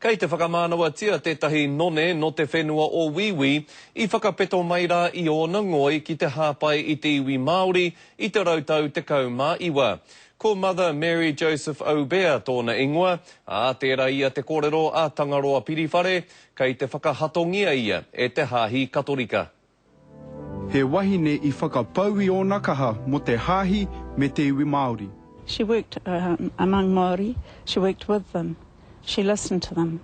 Kei te whakamānawatia tētahi none nō te whenua o Wīwī i whakapeto mai rā i ōna ngoi ki te hāpai i te iwi Māori i te rautau 19. Ko Mother Mary Joseph Aubert tōna ingoa, ā, tērā ia te kōrero a Tangaroa Piriwhare, kei te whakahatongia ia e te Hāhi Katorika. He wahine i whakapau i ōna kaha mō te Hāhi me te iwi Māori. She worked among Māori, she worked with them, she listened to them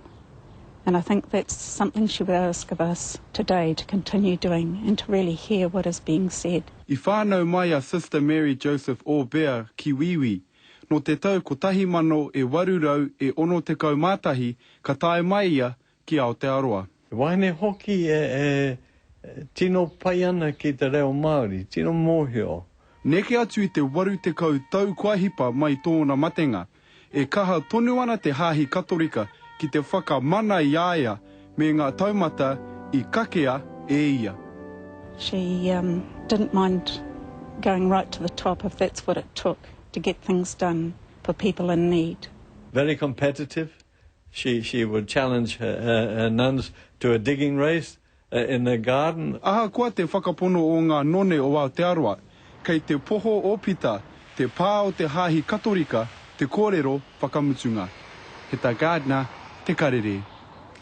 and I think that's something she would ask of us today to continue doing and to really hear what is being said. I whānau mai a Sister Mary Joseph Aubert ki Wīwī. Nō te tau 1861 ka tae mai ia ki Aotearoa. He wahine hoki e tino pai ana ki te reo Māori, tino mōhio. Neke atu i te 80 tau kua hipa mai tōna matenga, e kaha tonu ana te Hāhi Katorika ki te whakamana i a ia me ngā taumata i kakea e ia. She didn't mind going right to the top if that's what it took to get things done for people in need. Very competitive, She, she would challenge her, her, her nuns to a digging race in the garden. Ahakoa te whakapono o ngā none o Aotearoa, kei te poho o Pita, te pā o te Hāhi Katorika, te kōrero whakamutunga. Heta Gardner, Te Karere.